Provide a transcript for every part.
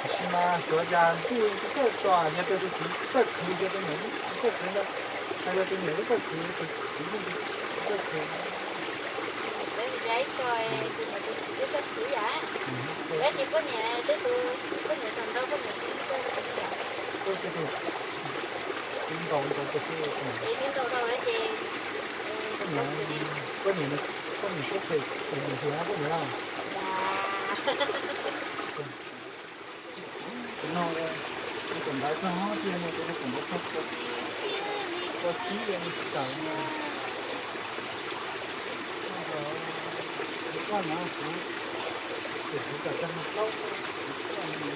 Tab sis mas xyov yog ntuj tsis txawj tso, yog tias tus txiv tsis txawj khwv, yog tus niam tsis txawj khwv ntawd, yog tus niam tsis txawj khwv, tus txiv yeej tsis txawj khwv. Tab sis poj niam twb tus, poj niam xav nrog poj niam txiv ua tus yam. Nkaus nkaus koj xwb. Koj niam, koj niam, koj niam siab phem, phem yus hiav koj niam los. Tus no, tus ntawd txog tiag no, tus no kuv npau txog, tus tsib tsis tawm no. Koj no kuv, kuv tawm tag no plaub, kuv koj no.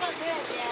Koj thiab tias